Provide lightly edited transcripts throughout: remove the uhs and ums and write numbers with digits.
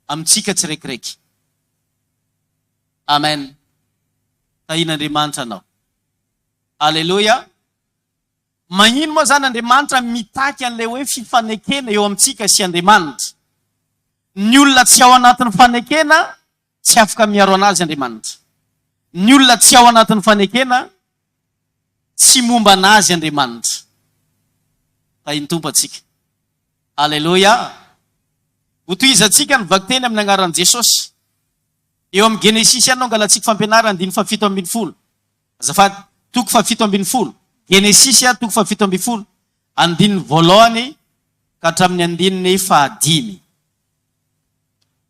amintsika tsiraikiraiky. Amen. Tahian'Andriamanitra anao. Aleloia. Magnino moa zany Andriamanitra mitaky an'ilay hoe fifanekena eo amintsika sy Andriamanitra? Ny olona tsy ao anatin'ny fanekena tsy afaka miaro anazy Andriamanitra. Ny olona tsy ao anatin'ny fanekena tsy momba anazy Andriamanitra. Tahin'ny Tompo antsika. Aleloia. Hotohizantsika ny vakiteny amin'ny anaran'i Jesosy. Eo amin'ny Genesisy ihany no angalantsika fampianarana andininy faha-17. Azafady, toko faha-17. Genesisy toko faha-17, andininy voalohany ka hatramin'ny andininy fahadimy.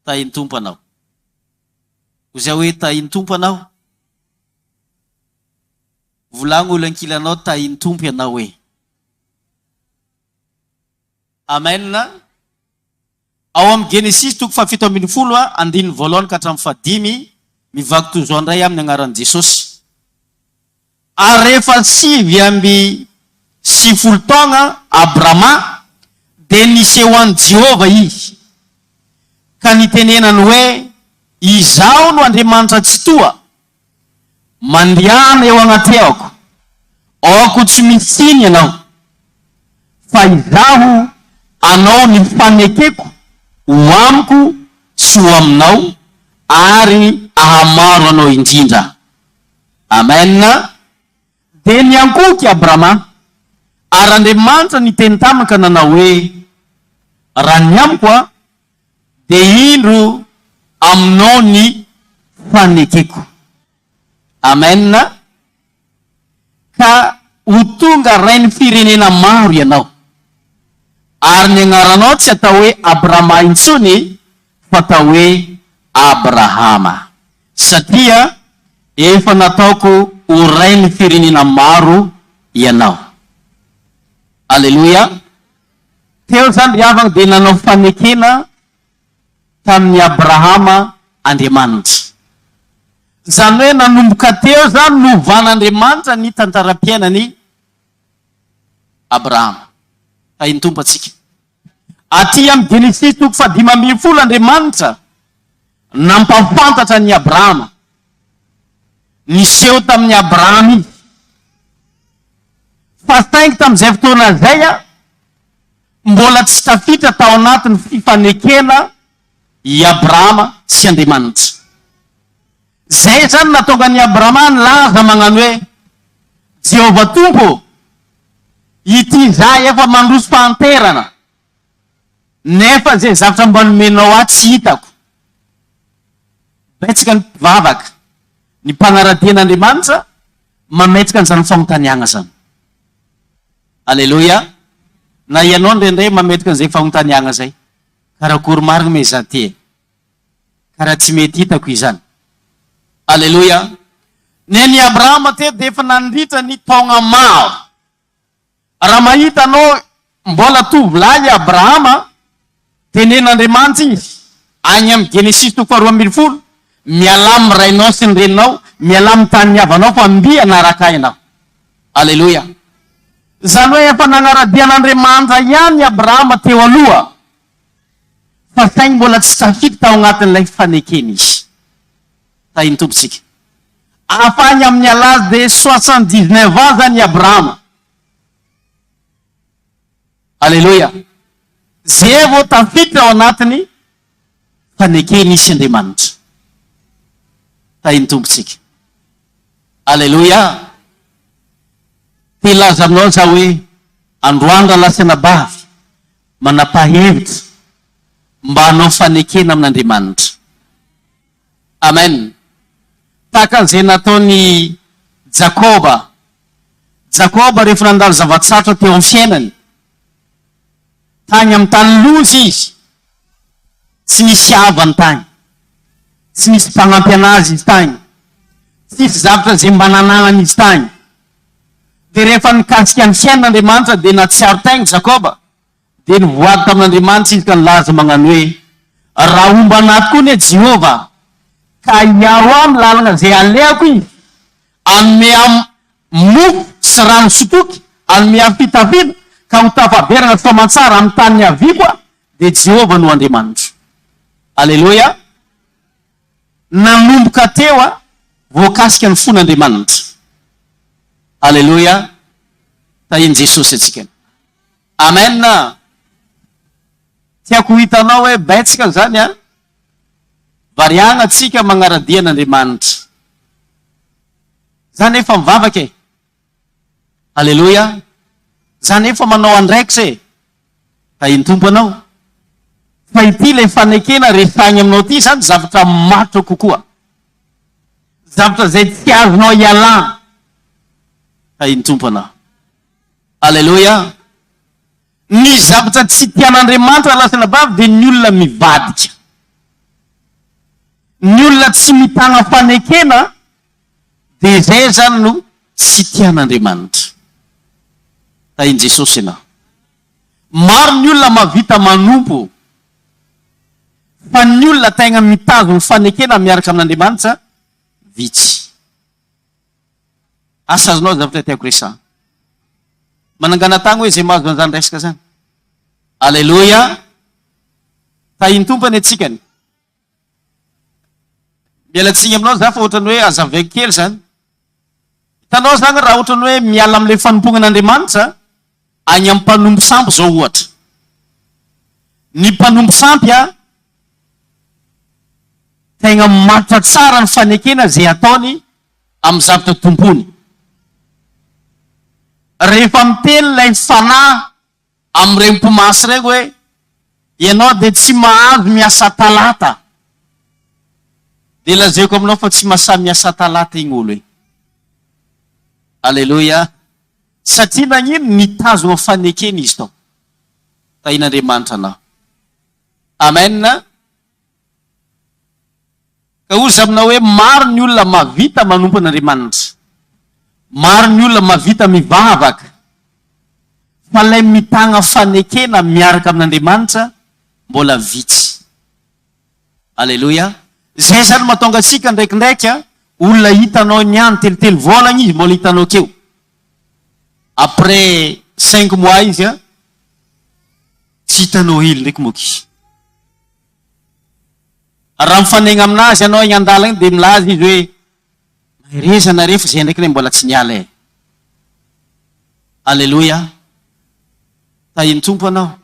Tahin'ny Tompo anao. Hoy izay hoe tahin'ny Tompo anao. Volagno olo ankilanao tahin'ny Tompo ianao e. Amen. Ao amin'ny Genesisy toko faha-17 andininy voalohany ka hatramin'ny fahadimy, mivaky toy izao indray amin'ny anaran'i Jesosy. Ary rehefa 99 taona Abrama, dia niseho an'i Jehovah izy, ka nitenenany hoe, Izaho no Andriamanitra Tsitoha, Mandehana eo agnatrehako, aoka ho tsy misy tsiny ianao, fa Izaho hanao ny fanekeko ho amiko sy ho aminao ary hahamaro anao indrindra. Amen. Dia niankohoka i Abrama, ary Andriamanitra niteny taminy ka nanao hoe, Raha ny amiko, dia indro aminao ny fanekeko. Amen. Ka ho tonga rain'ny firenena maro ianao. Ary ny agnaranao tsy atao hoe Abrama intsony fa atao hoe Abrahama. Satria efa nataoko ho rain'ny firenena maro ianao. Aleloia. Teo izany ry havagna dia nanao fanekena tamin'i Abrahama Andriamanitra. Izany hoe nanomboka teo izany novan'Andriamanitra ny tantaram-piainan'i Abrahama. Tahin'ny Tompo antsika. Aty amin'ny Genesisy toko faha-15 Andriamanitra nampahafantatra an'i Abrahama. Niseho tamin'i Abrahama izy. Fa saingy tamin'izay fotoana izay, mbola tsy tafiditra tao anatin'ny fifanekena i Abrahama sy Andriamanitra. Izay izany nahatonga an'i Abrahama nilaza magnano hoe, Jehovah Tompo ô, ity izaho efa mandroso fahanterana, nefa izay zavatra mba nomenao ahy tsy hitako. Betsaka ny mpivavaka, ny mpanara-dia an'Andriamanitra, mametraka an'izany fanontaniagna zany. Aleloia! Na ianao indraindray mametraka an'izay fanontaniagna zay, Karakory marigny me za ty e? Karaha tsy mety hitako izany. Aleloia! Nen'i Abrahama teto dia efa nandritra ny taogna maro. Raha mahita anao mbola tovolahy i Abrahama, tenen'Andriamanitra izy, any amin'ny Genesisy toko faharoa ambin'ny folo, Mialà amin'ny rainao sy ny reninao, mialà amin'ny tanin'ny havanao fa mby hanaraka ahy ianao. Aleloia. Izany hoe efa nanara-dia an'Andriamanitra ihany i Abrahama teo aloha, fa saingy mbola tsy tafiditra tao anatin'ilay fanekena izy. Tahin'ny Tompo isika. Afahany amin'ny à l'âge de 79 ans zany i Abrahama. Aleloia. Zay vao tafiditra ao anatiny fanekena izy sy Andriamanitra. Tahin'ny Tompo tsika. Aleloia. Te hilaza aminao za hoe androany rahalahy sy anabavy manapahevitra mba hanao fanekena amin'Andriamanitra. Amen. Tahaka an'izay nataon'i Jakoba. Jakoba rehefa nandalo zava-tsarotra teo amin'ny fiainany, tany amin'ny tany loza izy, tsy nisy havany tany, tsy nisy mpanampy anazy izy tany, tsisy zavatra izay mba nananany izy tany. Dia rehefa nikasika ny fiainana Andriamanitra dia nahatsiaro tegna Jakoba. Dia nivoady tamin'Andriamanitra izy ka nilaza magnano hoe, Raha homba anah tokoa anie Jehovah, ka hiaro ahy amin'ny lalagna izay alehako Izy, hanome ahy mofo sy rano sotroky, hanome ahy fitafiana, ka ho tafaverana soamantsara amin'ny tany niaviako aho, dia Jehovah no Andriamanitro. Aleloia! Nanomboka teo a, voakasika ny fon'Andriamanitra. Aleloia! Tahin'i Jesosy antsika. Amen! Tiako ho hitanao hoe betsaka izany a. Variana tsika magnaradia an'Andriamanitra. Za nefa mivavaka e. Aleloia. Za nefa manao andraikitra e. Tahin'ny Tompo anao. Fa ity ilay fanekena resahiny aminao ity izany zavatra matotra kokoa. Zavatra izay tsy azonao ialana. Tahin'ny Tompo anao. Aleloia. Ny zavatra tsy tian'Andriamanitra lahy sy anabavy dia ny olona mivadika. Ny olona tsy mitana fanekena dia izay izany no tsy tian'Andriamanitra. Tahin'i Jesosy ianao. Maro ny olona mahavita manompo fa ny olona tegna mitazona fanekena miaraka amin'Andriamanitra vitsy. Asa azonao zavatra tiako resahana. Manangana tagna hoe zay mahazo an'izany resaka zany. Aleloia. Tahin'ny Tompo anie antsika ny. Miala tsiny aminao za fa ohatran'ny hoe azavaiko kely zany. Hitanao zany raha ohatran'ny hoe miala amin'ilay fanompoana an'Andriamanitra any amin'ny mpanompo sampy zao ohatra. Ny mpanompo sampy a tegna matotra tsara ny fanekena zay ataony amin'ny zavatra tompony. Rehefa miteny ilay fanahy amin'ireny mpimasy ireny hoe, Ianao dia tsy mahazo miasa talata, dia lazaiko aminao fa tsy mahasahy miasa talata igny olo igny. Aleloia! Satria nagnino? Nitazogna fanekena izy tao. Tahin'Andriamanitra anao. Amen! Ka hoy izy aminao hoe, Maro ny olona mahavita manompo an'Andriamanitra. Maro ny olona mahavita mivavaka. Fa ilay mitagna fanekena miaraka amin'Andriamanitra mbola vitsy. Aleloia. Izay izany mahatonga antsika ndraikindraiky, olona hitanao niany telotelo volagna izy mbola hitanao keo. Après cinq mois izy tsy hitanao hely ndraiky moka izy. Raha mifanegna aminazy ianao egny andalana egny dia milaza izy hoe, Mahereza nareo fa zay ndraiky le mbola tsy niala e. Aleloia. Tahin'ny Tompo anao.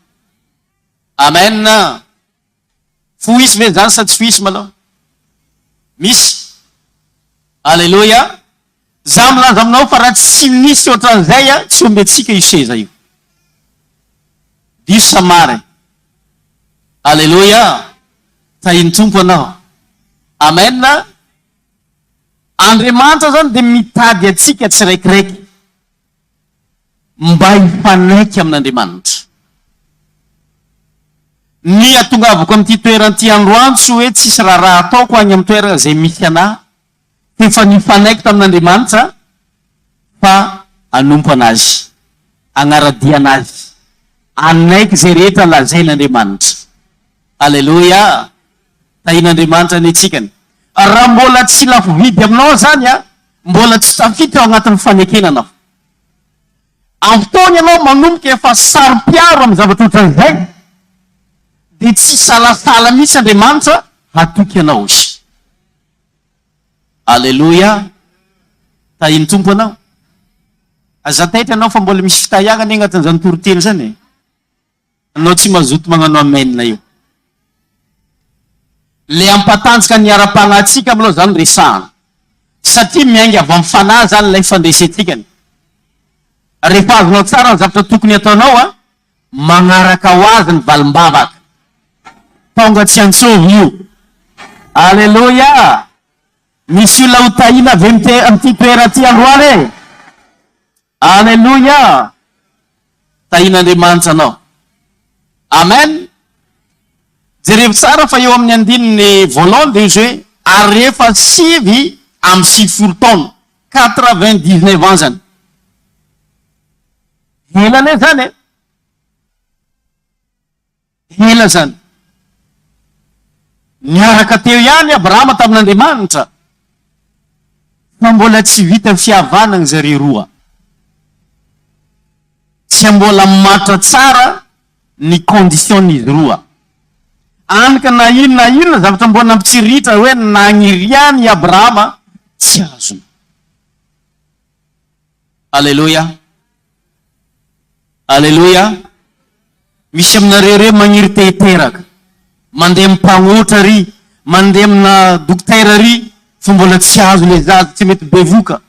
Amen. Fo hisy ve zany sa tsy fo hisy malao? Misy. Aleloia. Za milaza aminao fa raha tsy misy ohatran'izay a, tsy omby antsika io seza io. Diso sa marina? Aleloia! Tahin'ny Tompo anao. Amen! Andriamanitra zany dia mitady antsika tsiraikiraiky mba hifanaiky amin'Andriamanitra. Ny hatongavako amin'ity toerana ity androany tsy hoe tsisy raharaha ataoko any amin'ny toerana izay misy anah, Efa nifanaiky tamin'Andriamanitra fa hanompo an'Azy, hagnara-dia an'Azy, hanaiky izay rehetra lazain'Andriamanitra. Aleloia! Tahian'Andriamanitra anie tsika. Raha mbola tsy lafo vidy aminao izany, mbola tsy tafiditra ao anatin'ny fanekena anao. Amin'ny fotoana ianao manomboka efa saro-piaro amin'ny zavatra ohatran'izay, dia tsy hisalasala mihitsy Andriamanitra hatoky anao Izy. Aleloia! Tahin'ny Tompo anao. Aza taitra ianao fa mbola misy fitahiagna anie agnatin'izany toriteny izany e. Anao tsy mazoto magnano amen io. Le hampatanjaka ny ara-panahintsika malou zany resahana. Satria miainga avy amin'ny fanahy zany ilay fandresentsika. Rehefa azonao tsara ny zavatra tokony hataonao a, Magnaraka ho azy ny valim-bavaka. Tonga tsy antsovy io. Aleloia! Misy olona ho tahiana ve amin'ity toerana ity androany e? Aleloia! Tahian'Andriamanitra anao. Amen! Jerevo tsara fa eo amin'ny andininy voalohany dia izy hoe ary rehefa 99 taona, 99 ans zany. Ela anie zany e! Ela zany. Niaraka teo ihany Abrahama tamin'Andriamanitra, fa mbola tsy vita ny fihavanana zareo roa. Tsy mbola matotra tsara ny condition-n'izy roa. Any ka na inona na inona zavatra mbola nampitsiriritra hoe nagniriany i Abrahama, tsy azony. Aleloia! Aleloia! Misy aminareo ireo magniry te hiteraka. Mandeha amin'ny mpagnotra ary, mandeha amina dokotera ary, fa mbola tsy azo ilay zaza, tsy mety bevoka.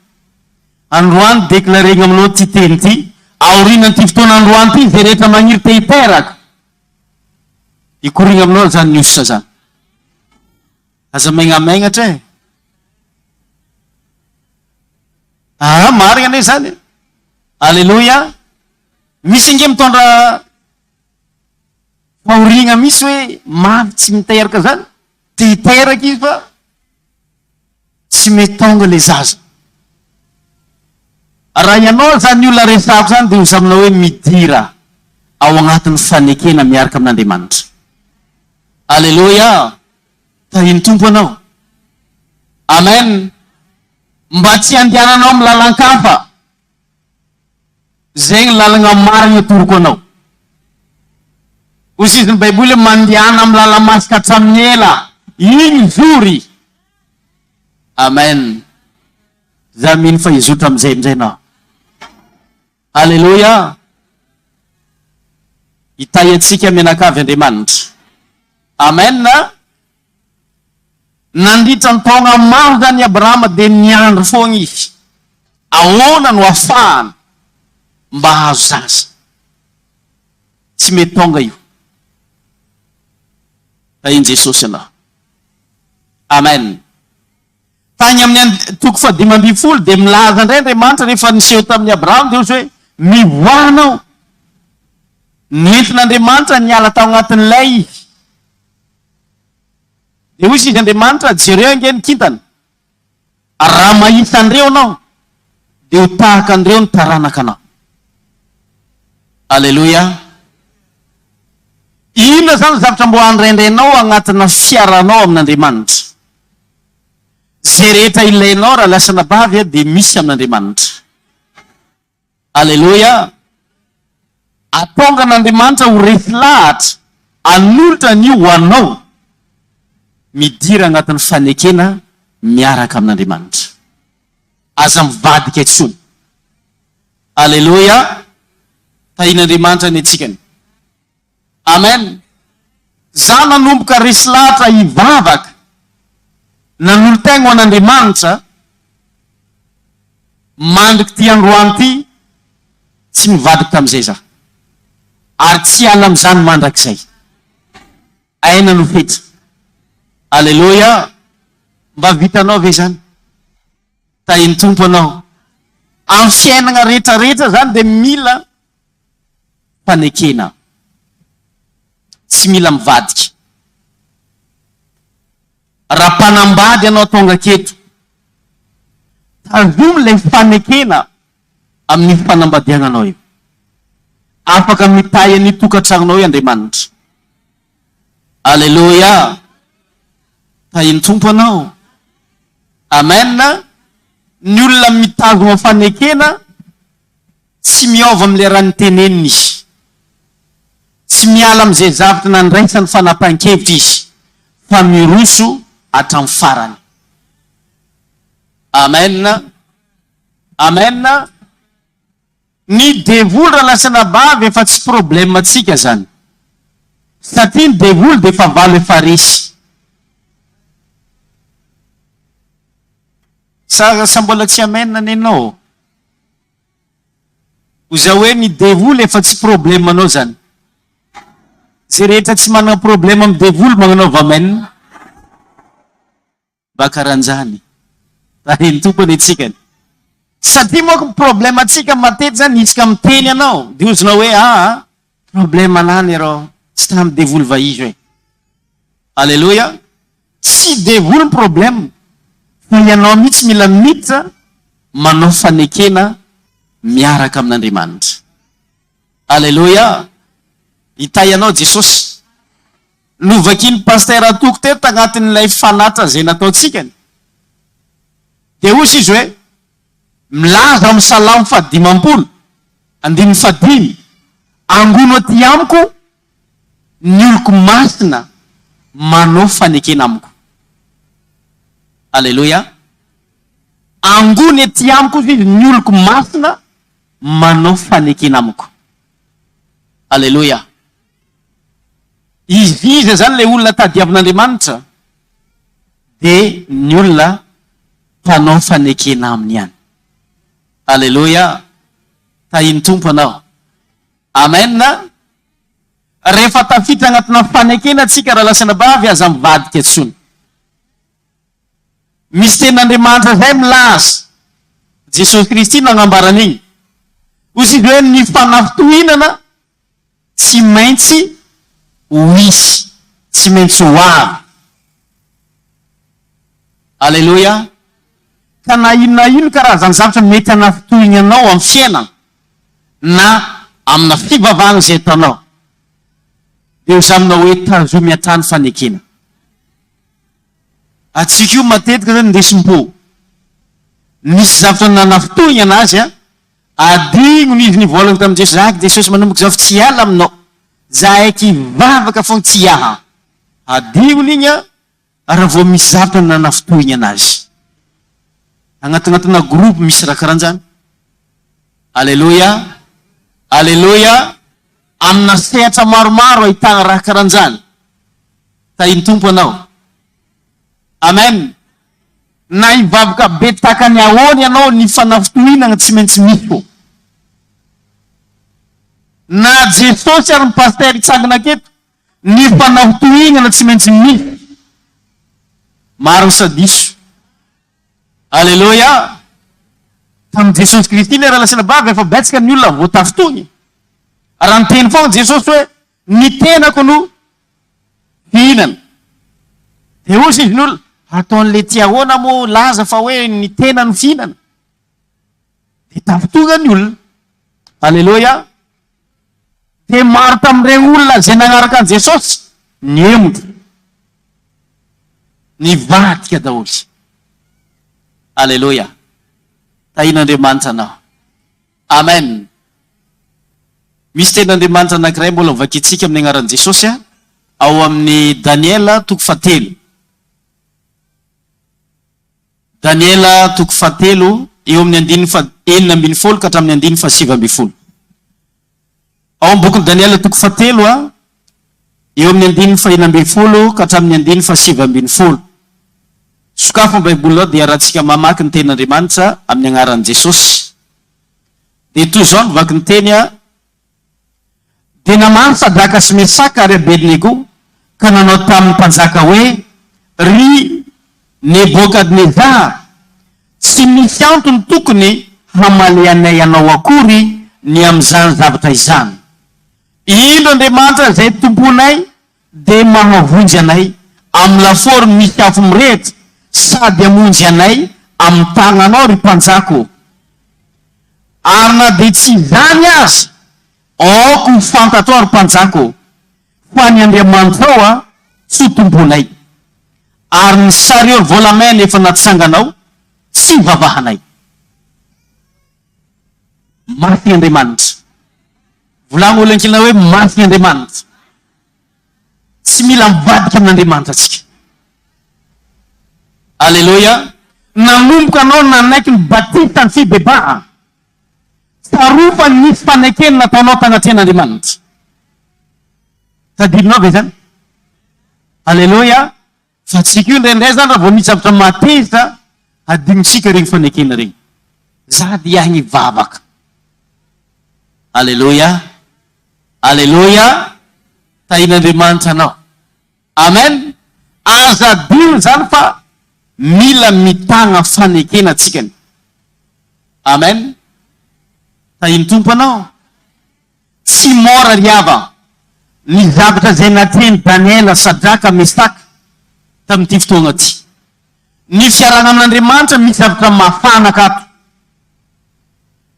Androany declaregna aminao ity teny ity, aorianan'ity fotoana androany ity, izay rehetra magniry te hiteraka, hikoriana aminao izany ny ositra izany. Aza megnamègnatra e! Aa marigna anie zany e! Aleloia! Misy ange mitondra fahoriagna misy hoe mafy tsy miteraka zany, te hiteraka izy fa tsy mety tonga le zaza. Raha ianao zany olona resahako zany dia ho zaminao hoe midira ao agnatin'ny fanekena miaraka amin'Andriamanitra. Aleloia! Tahin'ny Tompo anao. Amen! Mba tsy handehananao amin'ny lalan-kafa. Izay ny lalagna marigna atoroko anao. Hoy izy ny Baiboly hoe mandehana amin'ny lala-masika hatramin'ny ela. Iny zory. Amen. Za mino fa hizotra amin'izay amin'izay ianao. Aleloia! Hitahy antsika mianakavy Andriamanitra. Amen! Nandritra ny taona maro izany i Abrahama dia niandry foana izy. Ahoana no hahafahany mba hahazo zaza? Tsy mety tonga io. Tahin'i Jesosy ianao. Amen. Tany amin'ny and. Toko fahadimy ambin'ny folo dia milaza indray Andriamanitra rehefa niseho tamin'i Abrahama dia hoy izy hoe, Mivoaha anao. Nentin'Andriamanitra niala tao anatin'ilay izy. Dia hoy izy Andriamanitra, jereo ange ny kintana. Raha mahita an'ireo anao, dia ho tahaka an'ireo ny taranaka anao. Aleloia. Inona izany zavatra mbo andraindrainao agnatina fiaranao amin'Andriamanitra? Izay rehetra ilainao raha lasa anabavy dia misy amin'Andriamanitra. Aleloia! Atongan'Andriamanitra ho resy lahatra hanolotra an'io ho anao. Midira agnatin'ny fanekena miaraka amin'Andriamanitra. Aza mivadika intsony. Aleloia! Tahian'Andriamanitra ny antsika. Amen! Za nanomboka resy lahatra hivavaka, nanolo-tegna ho an'Andriamanitra, mandriky ty androany ty, tsy mivadika tamizay za. Ary tsy hiala amizany mandrakizay. Aina no fetra. Aleloia! Mba vitanao ve zany? Tahin'ny Tompo anao. Amin'ny fiainagna retraretra zany de mila fanekena. Tsy mila mivadika. Raha mpanambady ianao tonga aketo, tazomy ilay fanekena amin'ny fanambadiananao io. Afaka mitahy an'io tokantragnonao io Andriamanitra. Aleloia! Tahin'ny Tompo anao. Amen. Ny olona mitazona fanekena Tsy miova amin'ilay raha niteneniny izy. Tsy miala amin'izay zavatra nandraisany fanapahan-kevitra izy, fa miroso hatramin'ny farany. Amen. Amen. Ny devoly rahalahy sy anabavy efa tsy problème tsika zany. Satria ny devoly dia fahavalo efa resy. Sa sa mbola tsy amen nenao? Ho zao hoe ny devoly efa tsy problème anao zany. Ze rehetra tsy manana problème am devoly magnanaova amen. Mba karanjany. Tahin'ny Tompo anie tsika. Satria manko problème antsika matetika zany isaka miteny anao de ozona hoe aa problème anah anie rô tsy tamy devoly vahizo e. Aleloia. Tsy devoly ny problème fa ianao mihitsy mila miditra manao fanekena miaraka amin'Andriamanitra. Aleloia! Hitahy anao Jesosy. Novakian'i Pasteur Toky teto tagnatin'ilay fanatitra izay nataontsika ny. Dia hoy izy hoe, milaza ao amin'ny Salamo fahadimampolo, andininy fahadimy, Angono aty amiko ny oloko masina. manao fanekena amiko. Aleloia. Angony ety amiko hozy izy ny oloko masina manao fanekena amiko. Aleloia. Izy iza izany ilay olona tadiavin'Andriamanitra? Dia ny olona mpanao fanekena aminy ihany. Aleloia. Tahin'ny Tompo anao. Amen. Rehefa tafiditra agnatina fanekena tsika rahalahy sy anabavy aza mivadika intsony. Misy tenin'Andriamanitra izay milaza, Jesosy Kristy nagnambara an'igny. Hoy izy hoe ny fanafintohinana tsy maintsy ho hisy, tsy maintsy ho avy. Aleloia. Ka na inona na inona karazan'ny zavatra mety hanafintohina anao amin'ny fiainana na amina fivavahana izay ataonao, dia ho zaminao hoe tazomy hatrany fanekena. Antsika io matetika zany indesim-po. Nisy zavatra nanafintohina azy an, Adinony izy nivolagna tamin'i Jesosy, Zah Jesosy manomboka izao fa tsy hiala aminao. Zahay kivavaka fogna tsy hiaha. Adinony igny an, raha vao misy zavatra nanafintohigna anazy. Agnatignatina groupe misy raha karanjany. Aleloia, Aleloia, amina sehatra maromaro ahitagna raha karanjany. Tahin'ny Tompo anao. Amen. Na hivavaka be tahaka ny ahoana ianao, ny fanafintohinana tsy maintsy misy ô. Na Jesosy ary ny pasteur hitsangana aketo, ny fanafintohinana tsy maintsy misy. Marina sa diso? Aleloia! Tamin'i Jesosy Kristy ilay rahalahy sy anabavy efa betsaka ny olona voatafintohina. Raha niteny foana Jesosy hoe ny tenako no Fihinana. Dia hoy izy ny olona, ataon'ilay ty ahoana moa laza fa hoe ny tena no fihinana? Dia tafintohina ny olona. Aleloia. Dia maro tamin'ireo olona izay nanaraka an'i Jesosy nihemotra. Nivadika daholo. Aleloia. Tahian'Andriamanitra anao. Amen! Misy tenin'Andriamanitra anankiray mbola ho vakintsika amin'ny anaran'i Jesosy ao amin'ny Daniela toko fahatelo. Daniela toko fahatelo eo amin'ny andininy faha 16 ka hatramin'ny andininy faha 19. Ao amin'ny bokin'i Daniela toko fahatelo a, eo amin'ny andininy faha-16 ka hatramin'ny andininy faha-19. Sokafo ny Baibolinao dia iarahantsika mamaky ny Tenin'Andriamanitra amin'ny anaran'i Jesosy. Dia toy izao ny vaky ny teny a, Dia namaly Sadraka sy Mesaka ary Abednego ka nanao tamin'ny mpanjaka hoe, Ry Nebokadnezara, Tsy misy antony tokony hamalianay anao akory ny amin'izany zavatra izany. Indro Andriamanitra izay Tomponay dia mahavonjy anay amin'ny lafaoro misy afo mirehitra sady hamonjy anay amin'ny tagnanao, ry mpanjaka ô. Ary na dia tsy izany aza, aoka ho fantatrao, ry mpanjaka ô, fa ny Andriamanitrao tsy ho tomponay, ary ny sariôry volamena efa natsanganao tsy hivavahanay. Mafy Andriamanitra. Volagno olo ankilana hoe mafy Andriamanitra. Tsy mila mivadika amin'Andriamanitra tsika. Aleloia. Nanomboka anao nanaiky ny batisa ny fibebahana. Tsarovy fa nisy fanekena nataonao tagnatrehan'Andriamanitra. Tadidinao ve izany? Aleloia! Fa tsika io indraindray zany raha vao misy zavatra mahatezitra, hadinontsika regny fanekena regny. Za dia ahy nivavaka. Aleloia! Aleloia! Tahin'Andriamanitra anao. Amen! Aza adino izany fa mila mitagna fanekena tsikany. Amen! Tahin'ny Tompo anao. Tsy mora ry havana ny zavatra izay natrehin'i Daniela, Sadraka, Mesaka tamin'ity fotoana ity. Ny fiarahana amin'Andriamanitra misy zavatra mafana akato.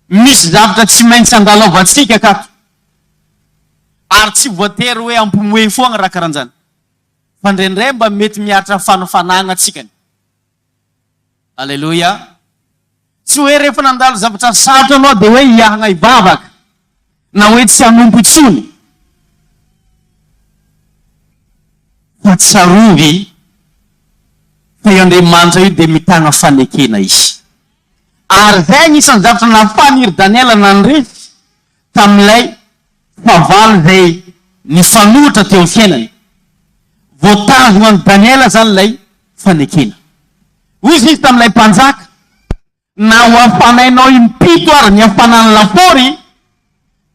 Misy zavatra tsy maintsy andalovantsika akato. Ary tsy voatery hoe ampimoehy foagna raha karanjany. Fa indraindray mba mety miaritra fanofanagna tsikany. Aleloia. Tsy hoe rehefa nandalo zavatra sarotra anao dia hoe hiahagna hivavaka na hoe tsy hanompo intsony. Fa tsarovy fa io Andriamanitra io dia mitana fanekena Izy. Ary izay anisan'ny zavatra nahafahan'i ry Daniela nandresy tamin'ilay fahavalo izay nifanohitra teo amin'ny fiainany. Voatazona an'i Daniela izany ilay fanekena. Hoy izy tamin'ilay mpanjaka, Na ho hafanainao impito ary ny hafanan'ny lafaory,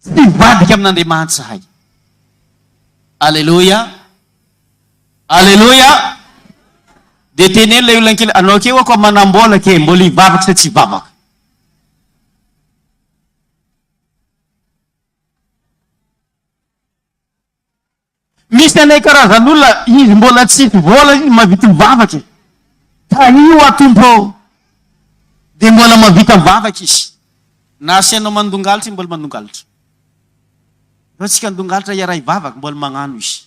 tsy hivadika amin'Andriamanitra izahay. Aleloia! Aleloia! Dia teneno ilay olona kely, anao keo ako manam-bola ke, mbola hivavaka sa tsy hivavaka? Misy anay karazan'olona izy mbola tsisy vola izy mavita mivavaka e. Tahio aho Tompo ô. Dia mbola mavita mivavaka izy. Na asainao mandongalitra izy mbola mandongalitra. Fa tsika andongalitra hiara hivavaka mbola magnano izy.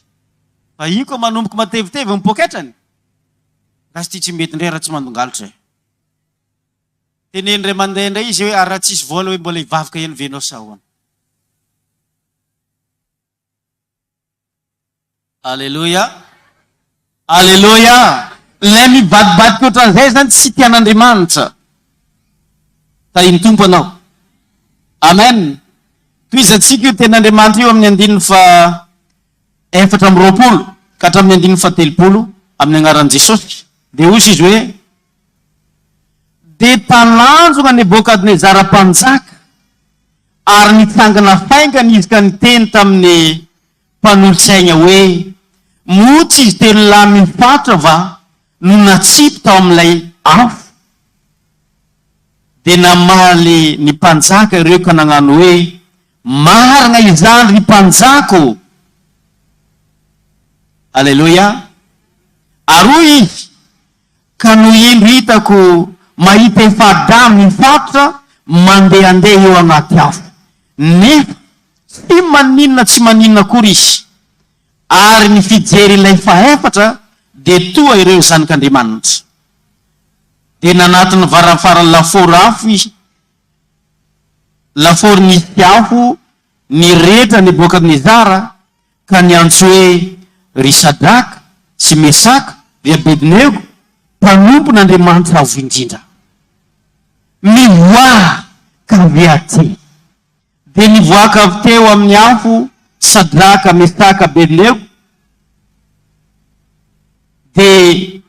Fa io koa manomboka matevitevy ny poketrany. Gasy ty tsy mety ndray raha tsy mandongalitra e. Teneno indray mandeha indray izy hoe ary raha tsisy vola hoe mbola hivavaka ihany ve enao sa ahoana. Aleloia! Aleloia! Ilay mivadibadika ohatran'izay izany tsy tian'Andriamanitra. Tahin'ny Tompo anao. Amen. Tohizantsika io tenin'Andriamanitra io amin'ny andininy faha 24 ka hatramin'ny andininy faha 30 amin'ny anaran'i Jesosy. Dia hoy izy hoe, Dia talanjona Nebokadnezara mpanjaka Ary nitsangana faingana izy ka niteny tamin'ny mpanolotsaina hoe, Moa tsy izy telolahy mifatotra va no natsipy tao amin'ilay afo? Dia namaly ny mpanjaka ireo ka nagnano hoe, Marina izany, ry mpanjaka ô! Aleloia! Ary hoy izy, Ka no indro hitako mahita efa-dahy mifatotra mandehandeha eo anaty afo, nefa tsy maninona tsy maninona akory izy, ary ny fijery ilay fahefatra dia toa ireo zanak'Andriamanitra. Dia nanatona varavarana lafaoro afo izy, lafaoro nisy afo nirehitra Nebokadnezara, ka niantso hoe, Ry Sadraka sy Mesaka ry Abednego, mpanompon'Andriamanitra Avo Indrindra, mivoaha ka avia aty! Dia nivoaka avy teo amin'ny afo Sadraka, Mesaka, Abednego, dia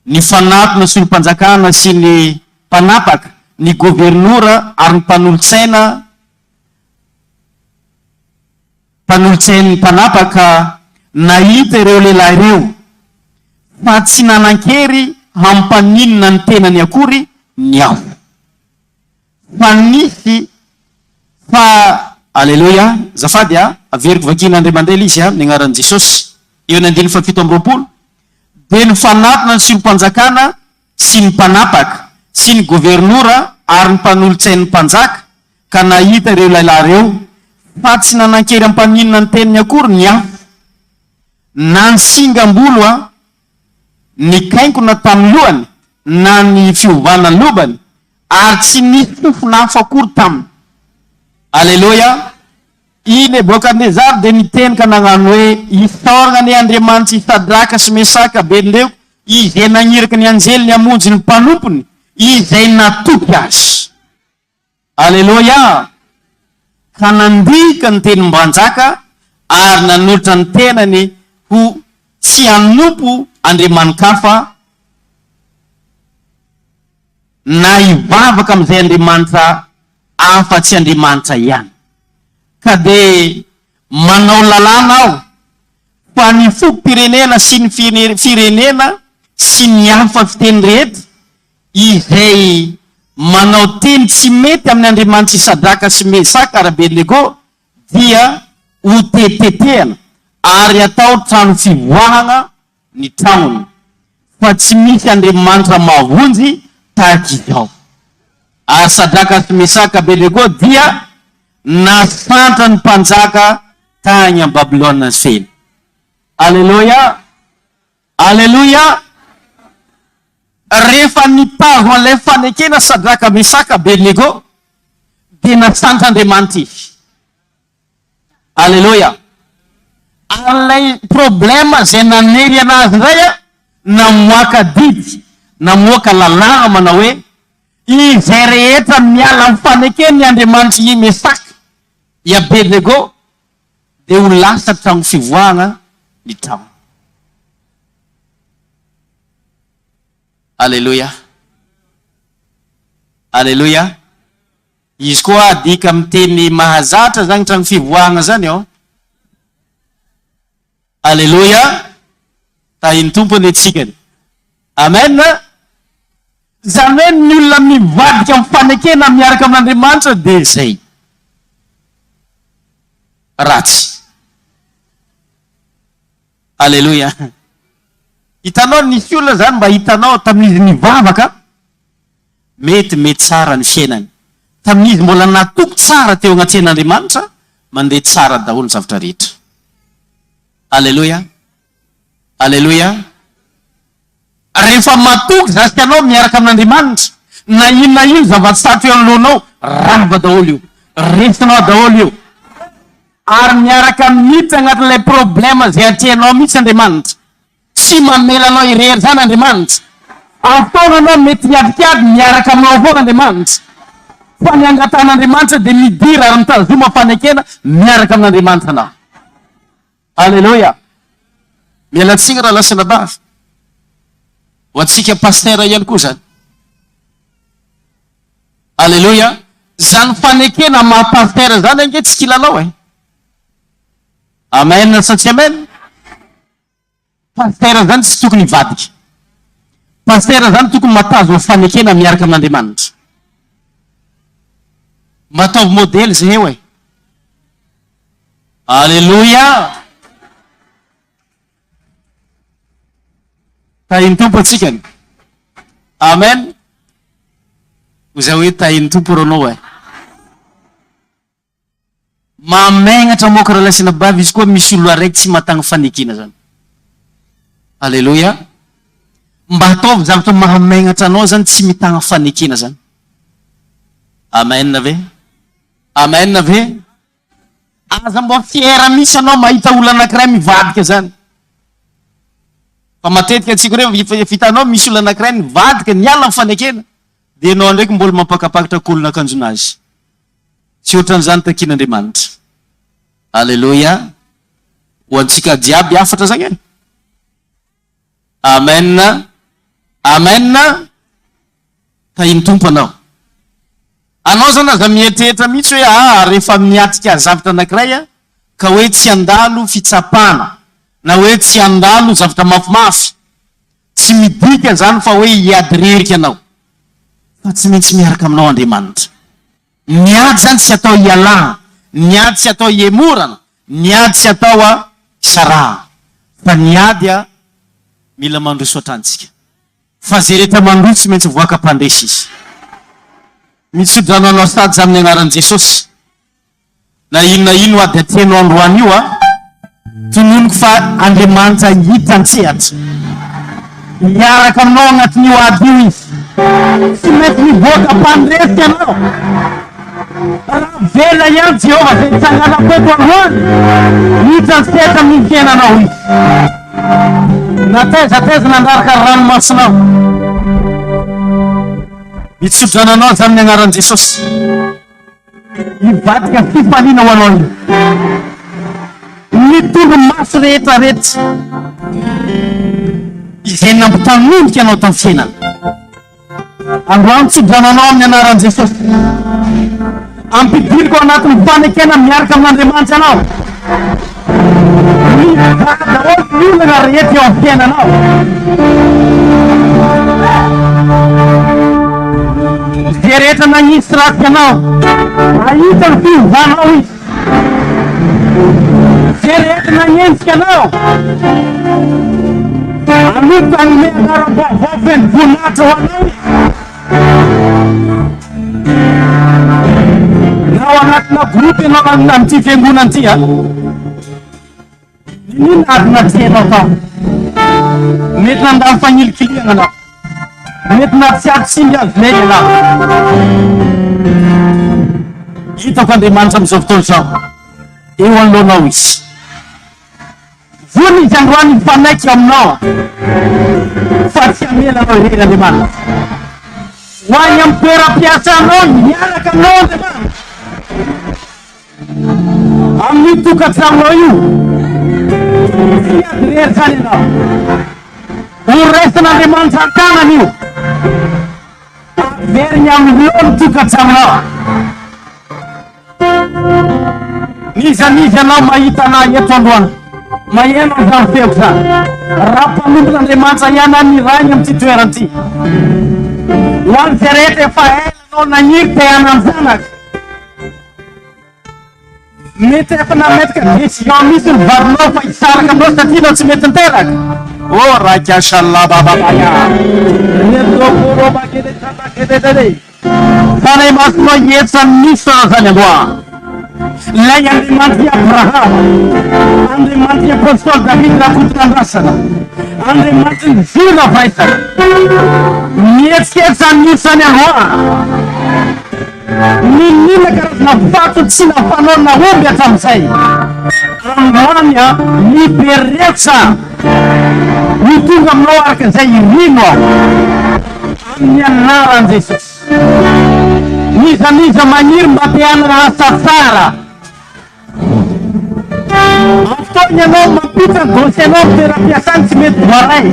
nifanatona solom-panjakana sy ny mpanapaka, ny governora ary ny mpanolotsaina, Mpanolotsain'ny mpanapaka nahita ireo lehilahy ireo fa tsy nanan-kery hampaninona ny tenany akory ny afo. Fa nisy fa. Aleloia! Azafady a, averiko vakiana indray mandeha ilay izy a, amin'ny anaran'i Jesosy. Eo ny andininy faha-27, Dia nifanatona ny solom-panjakana sy ny mpanapaka, sy ny governora ary ny mpanolotsain'ny mpanjaka, ka nahita ireo lahilahy ireo fa tsy nanan-kery hampaninona ny teniny akory ny afo, na ny singam-bolo a nikainkona tamin'ny lohany, na ny fiovana lobany, ary tsy nisy fofona afo akory taminy. Aleloia! I Nebokadnezara dia niteny ka nagnano hoe, Isaoragna anie Andriamanitr'i Sadraka sy Mesaka, Abednego, Izay nagniraka ny anjeliny hamonjy ny mpanompony, izay natoky Azy. Aleloia! Ka nandika ny tenim-banjaka ary nanolotra ny tenany ho tsy hanompo andriamani-kafa na hivavaka amin'izay andriamanitra afa-tsy Andriamanitra ihany. Ka dia manao lalàna aho fa ny fokom-pirenena sy ny firenena sy ny hafa fiteny rehetra izay manao teny tsy mety amin'ny andriamanitr'i Sadraka sy Mesaka ary Abednego dia hotetetehana ary hatao trano fivoahana ny tragnony, fa tsy misy andriamanitra mahavonjy tahaka izao. Ary Sadraka sy Mesaka Abednego dia nasantra ny mpanjaka tagny a Babylona feno. Aleloia! Aleloia! Rehefa nitazona an'ilay fanekena Sadraka, Mesaka, Abednego, dia nasantr'Andriamanitra izy. Aleloia! Ary ilay problème izay nanery anazy indray an, namoaka didy, namoaka lalàna manao hoe, izay rehetra miala amin'ny fanekeny ny Andriamanitr'i i Mesaka, i Abednego, dia ho lasa tragno fivoahagna ny tragno. Aleloia. Aleloia. Izy koa adika amin'ny teny mahazatra zany tragno fivoahagna zany ao. Aleloia. Tahin'ny Tompo anie tsikany. Amen. Izany hoe ny olona mivadika amin'ny fanekena miaraka amin'Andriamanitra dia izay. Ratsy. Aleloia. Hitanao nisy olona izany mba hitanao tamin'izy nivavaka, mety mety tsara ny fiainany. Tamin'izy mbola natoky tsara teo anatrehan'Andriamanitra, mandeha tsara daholo ny zavatra rehetra. Aleloia. Aleloia. Rehefa matoky zasy anao miaraka amin'Andriamanitra, na inona na inona zava-tsarotra eo anoloanao, rava daholo io. Resinao daholo io. Ary miaraka miditra agnatin'ilay problème izay atrehinao mihitsy Andriamanitra. Tsy mamela anao irery izany Andriamanitra. Amin'ny fotoana anao mety hiadikady, miaraka aminao foana Andriamanitra. Fa ny angatahan'Andriamanitra dia midira ary mitazoma fanekena miaraka amin'Andriamanitra anao. Aleloia! Miala tsiny rahalahy sy anabavy. Ho antsika pasitera ihany koa izany. Aleloia! Izany fanekena maha pasitera izany ange tsy kilalao e. Amen sa tsy amen? Pasitera izany tsy tokony hivadika. Pasitera izany tokony matazona fanekena miaraka amin'Andriamanitra. Mba ataovy modely izay eo e. Aleloia! Tahin'ny Tompo antsika. Amen. Ho izay hoe tahin'ny Tompo Renaud e. Mahamegnatra moka rahalahy sy anabavy izy koa misy olo araiky tsy mahatagny fanekena zany. Aleloia. Mba ataovy zavatra mahamegnatra anao zany tsy mitagna fanekena zany. Amen ve? Amen ve? Aza mba fier mihitsy anao mahita olona anakiray mivadika zany. Fa matetika antsika reo efa hitanao misy olona anakiray nivadika niala ny fanekena dia enao ndraiky mbola mampakapakatra kolon'akanjonazy. Tsy ohatran'izany takian'Andriamanitra. Aleloia. Ho antsika jiaby hafatra zany e. Amen. Amen. Tahin'ny Tompo anao. Anao zany aza mieritreritra mihitsy hoe aa rehefa miatrika zavatra anankiray aho ka hoe tsy handalo fitsapana na hoe tsy handalo zavatra mafimafy. Tsy midika izany fa hoe hiady rerika ianao, fa tsy maintsy miaraka aminao Andriamanitra. Ny ady izany tsy atao hialana, ny ady tsy atao hihemorana, ny ady tsy atao hisarahana, fa ny ady mila mandroso hatrany tsika. Fa izay rehetra mandroso tsy maintsy mivoaka mpandresy izy. Mitsodrano anao sady amin'ny anaran'i Jesosy. Na inona ino ady atrehinao androany io a, tononiko fa Andriamanitra hiditra an-tsehatra. Hiaraka aminao agnatin'io ady io Izy. Tsy maintsy mivoaka mpandresy ianao. Raha velona ihany Jehovah izay nitsanganako eto androany, hiditra an-tsehatra amin'ny fiainanao Izy. Na taiza taiza nandraraka ny ranomasonao. Mitsodrano anao aza amin'ny anaran'i Jesosy. Hivadika fifaliana ho anao io. Ny torimaso rehetra rehetra izay nampitanondrika anao tamin'ny fiainana. Androany tsodrano anao amin'ny anaran'i Jesosy. Ampidiriko ao anatin'ny fanekena miaraka amin'Andriamanitra anao. Mivaha daholo ny olana rehetra eo amin'ny fiainanao. Izay rehetra nagnisy ratsy anao, hahita ny fiovanao izy. Izay rehetra nagnenjika anao, hanomboka hanome anaram-baovao feno voninahitra ho anao izy. Na ao anatina groupe ianao amin'ity fiangonana ity a. Ninoana ary natrehinao tao. Mety nandalo fanilikilihana anao. Mety nahatsiaro tsindry azo lena ianao. Hitako Andriamanitra amin'izao fotoana izao. Eo anoloanao Izy. Vonona Izy androany hifanaiky aminao fa tsy hamela anao irery Andriamanitra. Ho any amin'ny toeram-piasanao hiaraka aminao Andriamanitra. Amin'io tokantranonao io, tsy hiady irery izany ianao. Ho raisin'Andriamanitra an-tanana io. Averiny amin'ireo ny tokantranonao. N'iza n'iza ianao mahita anah eto androany, maheno an'izany feoko izany, raha mpanompon'Andriamanitra ihany aho nirahiny amin'ity toerana ity, ho an'izay rehetra efa ela anao naniry te hanan-janaka, mety efa nametraka décision mihitsy ny vadinao fa hisaraka aminao satria ianao tsy mety niteraka. Oh, raika shalabababaya. Reto Fanahy Masinao hietsa ny saha zany androany. Ilay Andriamanitr'i Abrahama, Andriamanitr'i Apostoly David Rakotonandrasana, Andriamanitry ny vina faisana. Mihetsiketsa ny zany androany. Niniana karazana vato tsy nafanao nahomby hatramin'izay. Androany a, liberetsa. Ho tonga aminao araka izay irino aho. Amin'ny anaran'i Jesosy. N'iza n'iza maniry mba te hanana asa tsara. Amin'ny fotoana ianao mampiditra ny dossier-nao amin'ny toeram-piasana tsy mety voaray.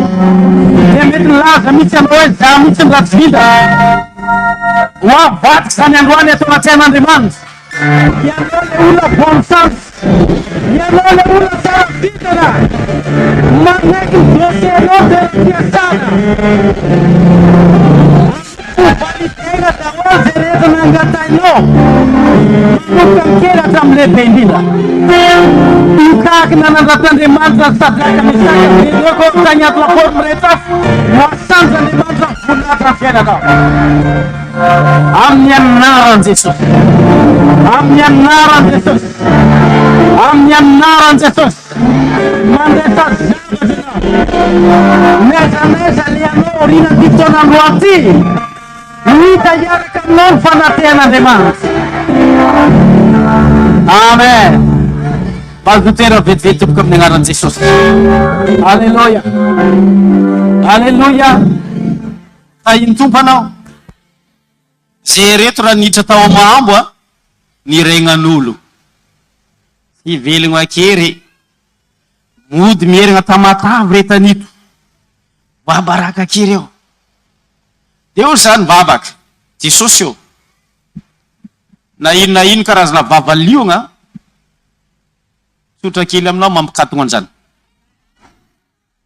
Dia mety milaza mihitsy ianao hoe za mihitsy no ratsy vintana. Ho avadika izany androany ato anatrehan'Andriamanitra. Ianao ilay olona bonne chance. Ianao ilay olona tsara vintana. Manaiky ny dossier-nao toeram-piasana. Ho validaina daholo izay rehetra nangatahinao, manomboka amin'ny kely hatramin'ny lehibe indrindra. Io tahaky nanandrat'Andriamanitra an'i Sadraka, Mesaka, Abednego tany anaty lafaoro mirehitra afo no hasandratr'Andriamanitra ny voninahitra ny fiainanao. Amin'ny anaran'i Jesosy. Amin'ny anaran'i Jesosy. Amin'ny anaran'i Jesosy. Mandefa zavatra ianao. N'aiza n'aiza alehanao aorianan'ity fotoana androany ity, ho hita hiaraka aminao ny fanatrehan'Andriamanitra. Amen. Mazotoa vetivety tompoko amin'ny anaran'i Jesosy. Aleloia. Aleloia. Tahin'ny Tompo anao. Ze reto raha niditra tao Mahambo a, ny regnan'olo. Tsy velogno ake re. Mody mierigna Tamatave re tanito. Voabaraka aky reo. De hoy za nivavaka, Jesosy ô, na ino na ino karazana vava liogna, tsotra kely aminao mampikatogno an'izany.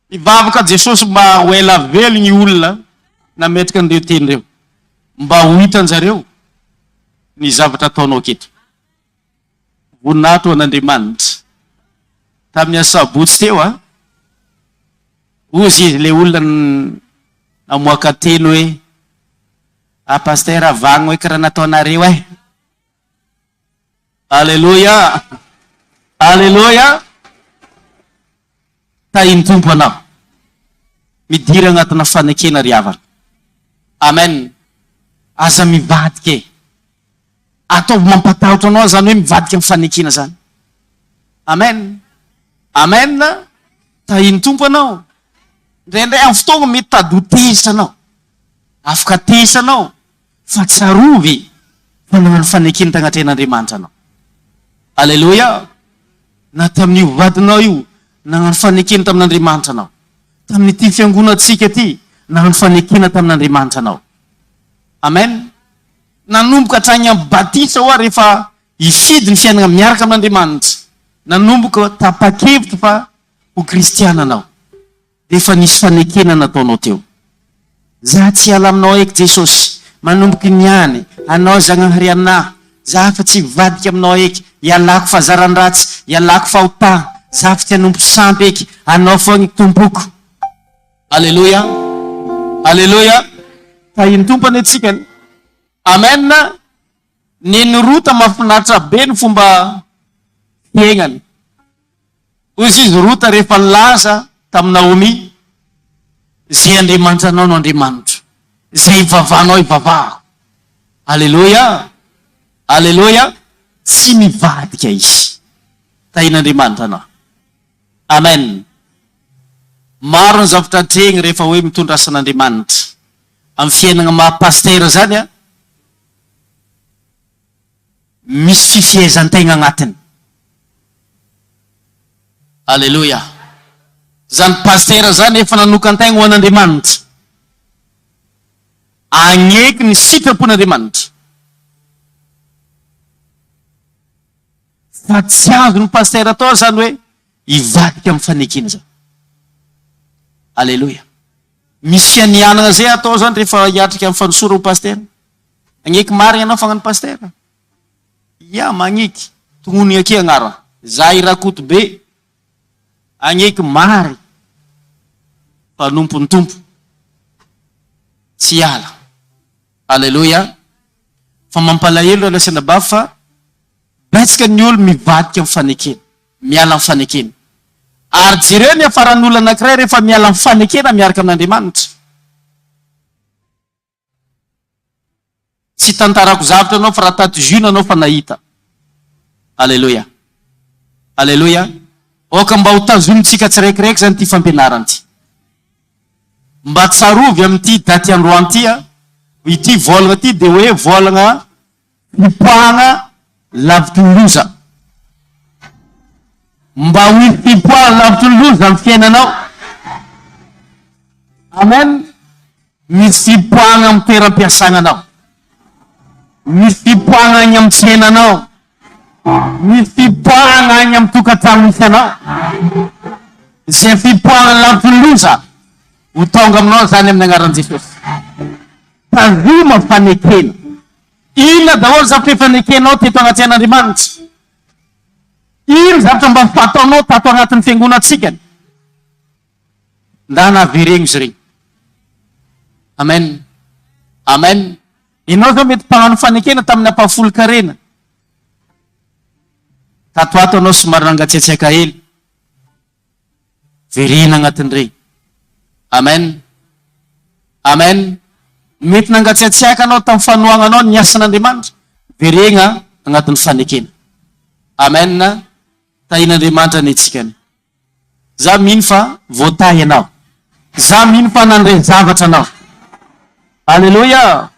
Hivavaka Jesosy mba ho ela velogny olona nametraka an'ireo teny ireo. Mba ho hitanjareo ny zavatra ataonao aketo. Voninahitra ho an'Andriamanitra. Tamin'ny asabotsy teo a, hozy izy ilay olona namoaka teny hoe, Ah Pasteur vagno eky raha nataonareo eh. Aleloia! Aleloia! Tahin'ny Tompo anao. Midira agnatina fanekena ry havana. Amen. Aza mivadika e. Ataovy mampatahotra anao zany hoe mivadika amin'ny fanekena zany. Amen. Amen. Tahin'ny Tompo anao. Indraindray amin'ny fotoagna mety tady ho tezitra anao. Afaka tezitra anao. Fa tsarovy fa nagnano fanekena tagnatrehan'Andriamanitra anao. Aleloia! Na tamin'io vadinao io, nagnano fanekena tamin'Andriamanitra anao. Tamin'ity fiangonantsika ity, nagnano fanekena tamin'Andriamanitra anao. Amen! Nanomboka hatrany amin'ny batisa hoa rehefa hifidy ny fiainana miaraka amin'Andriamanitra. Nanomboka tapa-kevitra fa ho kristiana anao. Efa nisy fanekena nataonao teo. Za tsy hiala aminao eky Jesosy, manomboky niany, anao Zagnahary anah, za fa tsy hivadika aminao eky, ialako fazaran-dratsy, ialako fahotagna, za fa tsy hanompo sampy eky, anao foagna Tompoko. Aleloia Aleloia Tahin'ny Tompo anie tsika. Amen Neny Rota mafinaritra be ny fomba fiaignany. Hoy izy Rota rehefa nilaza tamin'i Naomi, Izay Andriamanitranao no Andriamanitro, izay ivavahanao ivavahako. Aleloia! Aleloia! Tsy mivadika izy. Tahin'Andriamanitra anao. Amen. Maro ny zavtra atrehigny rehefa hoe mitondra asan'Andriamanitra. Amin'ny fiainagna maha pasitera zany a, misy fifehezan-tegna agnatiny. Aleloia. Zany pasitera zany efa nanokan-tegna ho an'Andriamanitra. Agneky ny sitrapon'Andriamanitra. Fa tsy azon'ny pasitera atao zany hoe hivadika amin'ny fanekena zany. Aleloia. Misy fianianana zay atao zany rehefa hiatrika amin'ny fandrosoana ho pasitera. Agneky marigna anao fa hagnano pasitera? Ia, magneky. Tognonigna ake agnarana. Za i Rakotobe, agneky marigny mpanompon'ny Tompo. Tsy hiala. Aleloia. Fa mampalahelo rahalahy sy anabavy fa betsaka ny olo mivadika amin'ny fanekena, miala amin'ny fanekena. Ary jereo ny hiafaran'olo anankiray rehefa miala amin'ny fanekena miaraka amin'Andriamanitra. Tsy tantarako zavtra anao fa raha tato Ziona anao fa nahita. Aleloia. Aleloia. Aoka mba ho tazomintsika tsiraikiraiky zany ity fampianarana ity. Mba tsarovy amin'ity daty androany ity a, ity volagna ity dia hoe volagna fipoahana lavitry ny loza. Mba ho hisy fipoahana lavitry ny loza amin'ny fiainanao. Amen. Misy fipoahana amin'ny toeram-piasana anao. Misy fipoahana any amin'ny tsenanao. Misy fipoahana any amin'ny tokantrano misy anao. Izay fipoahana lavitry ny loza, ho tonga aminao izany amin'ny anaran'i Jesosy. Tazoma fanekena. Inona daholo zavatra efa nekenao teto anatrehan'Andriamanitra? Ino zavatra mba fataonao tato anatin'ny fiangonantsika? Ndana avereno izy ireny. Amen. Amen. Ianao zao mety mpagnano fanekena tamin'ny ampahafolon-karena. Tato ato anao somary nangatsiatsiaka hely. Verena agnatin'ireny. Amen. Amen. Mety nangatsiatsiaka anao tamin'ny fanohagnanao ny asan'Andriamanitra. Veregna agnatin'ny fanekena. Amen. Tahin'Andriamanitra anie tsika anie. Za mino fa voatahy ianao. Za mino fa nandre zavatra anao. Aleloia!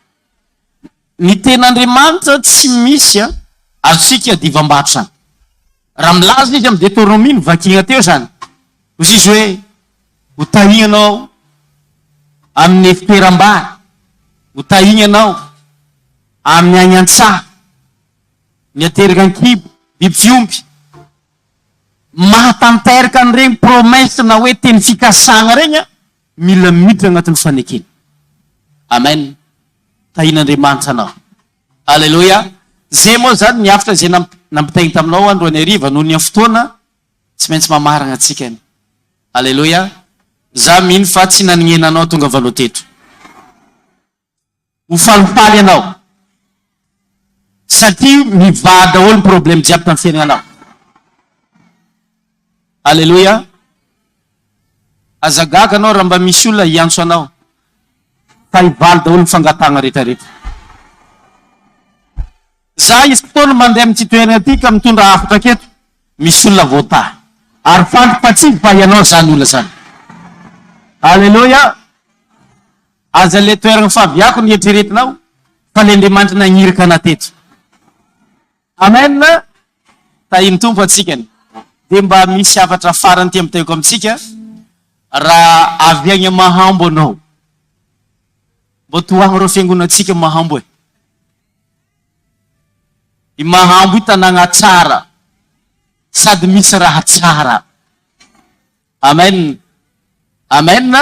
Ny tenin'Andriamanitra tsy misy azontsika iadivam-bato zany. Raha milaza izy amin'ny Deoteronomia novakiana teo zany, hozy izy hoe, Ho tahiana ianao amin'ny fitoeram-bary, ho tahiana ianao amin'ny agny an-tsaha, ny ateraka an-kibo, biby fiompy. Mahatanteraka an'ireny promesse na hoe teny fikasana ireny an, mila miditra agnatin'ny fanekena. Amen. Tahian'Andriamanitra anao. Alléluia. Zay moa zany ny hafatra izay nampitainy taminao androany hariva noho ny fotoana tsy maintsy mamaragna antsika ny. Alléluia. Za mino fa tsy nanignena anao tongavanao teto. Ho falifaly ianao satria mivaha daholo ny problème jiaby tamin'ny fiaignanao. Alléluia. Aza gaga anao raha mba misy olona hiantso anao fa hivaly daholo ny fangatahana rehetra rehetra. Za isy fotoana mandeha amin'ity toerana ity ka mitondra hafatra aketo, misy olona voatahy. Ary fantako fa tsy izy fa ianao zany olona zany. Alléluia. Aza le toeragna faviako no eritreretinao fa le Andriamanitra nagniraka anah teto. Amen! Tahin'ny Tompo antsika ny. Dia mba misy hafatra farany ity ampitaiko amintsika, raha avy agny Mahambo anao, mbô tohagno ireo fiangonantsika Mahambo e. I Mahambo io tanàgna tsara sady misy raha tsara. Amen! Amen!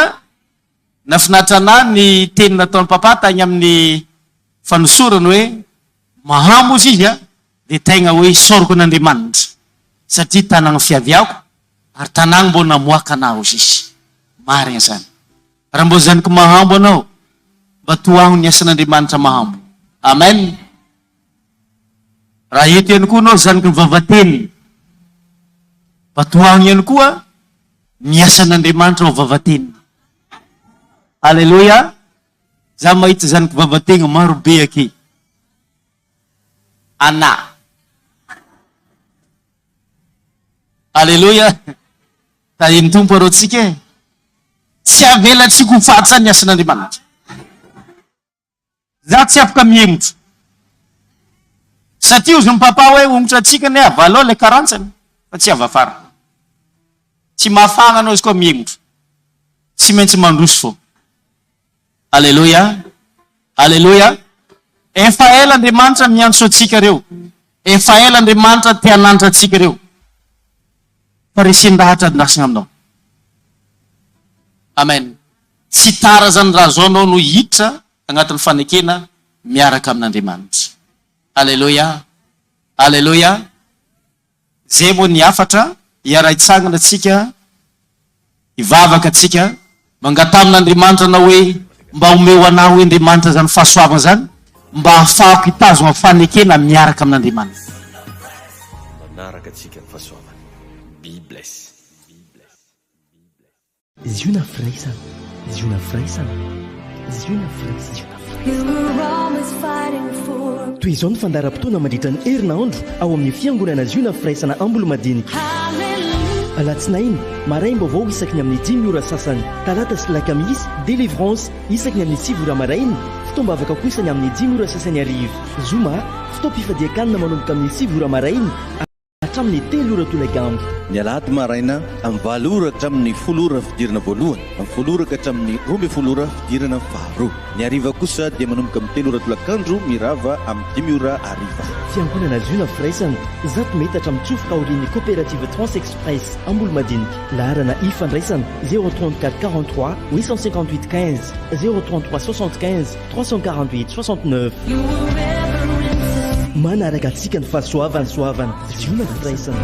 Nafinaritra anah ny teny nataon'i Papa tagny amin'ny fanosorany hoe mahamo ozy izy a de tegna hoe isaorako an'Andriamanitra satria tanagna fiaviako ary tanagna mbô namoaka anah ozy izy. Marigna zany. Raha mbô zanaky mahambo anao mba tohagno ny asan'Andriamanitra mahambo. Amen. Raha eto ihany koa anao zanaky ny vavatenina mba tohagno ihany koa ny asan'Andriamanitra ao vavatenina. Aleloia! Za mahita zanaky vavategna maro be ake. Ana. Aleloia! Tahin'ny Tompo arô tsika e! Tsy avelantsika ho faty zany ny asan'Andriamanitra. Za tsy afaka mihemotra. Satria hozy ny papa hoe hongotra antsika anie avalao ilay karantsany fa tsy avy afara. Tsy mahafahana anao izy koa mihemotra. Tsy maintsy mandroso fô. Aleloia. Aleloia. Efa ela Andriamanitra miantso antsika reo. Efa ela Andriamanitra te hananatra antsika reo. Fa resen-dahatra andrasana aminao. Amen. Tsy tara zany raha zao anao no hiditra agnatin'ny fanekena miaraka amin'Andriamanitra. Aleloia. Aleloia. Zay moa ny hafatra, hiara-hitsangana tsika, hivavaka tsika, mangataha amin'Andriamanitra anao hoe mba omeo anah hoe Andriamanitra zany fahasoavana zany mba hahafahako hitazona fanekena miaraka amin'Andriamanitra. Manaraka antsika ny fahasoavany. Be bless. Ziona firaisana, Ziona firaisana, Ziona firaisana. Toy izao ny fandaharam-potoana mandritra ny herinandro ao amin'ny Fiangonana Ziona Firaisana Ambolomadinika. Alatsinainy, maraim-baovao isaky ny amin'ny dimy ora sasany. Talata sy Lakamisy, Délivrance, isaky ny amin'ny sivy ora maraina. Fotoam-bavaka kosa ny amin'ny dimy ora sasany hariva. Zoma, fotoam-pifadian-kanina manomboka amin'ny sivy ora maraina. Hatramin'ny telo ora tolakandro. Ny alahady maraina amin'ny valo ora hatramin'ny folo ora fidirana voalohany, amin'ny folo ora ka hatramin'ny 12 ora fidirana faharoa. Ny hariva kosa dia manomboka amin'ny telo ora tolakandro mirava amin'ny dimy ora hariva. Fiangonana Ziona Firaisana, zato metatra mitsofoka aorian'ny Coopérative Trans Express Ambolomadinika. Laharana ifandraisana, 034 43 858 15, 033 75 348 69. Manaraka antsika ny fahasoavana, soavana, ziona firaisana.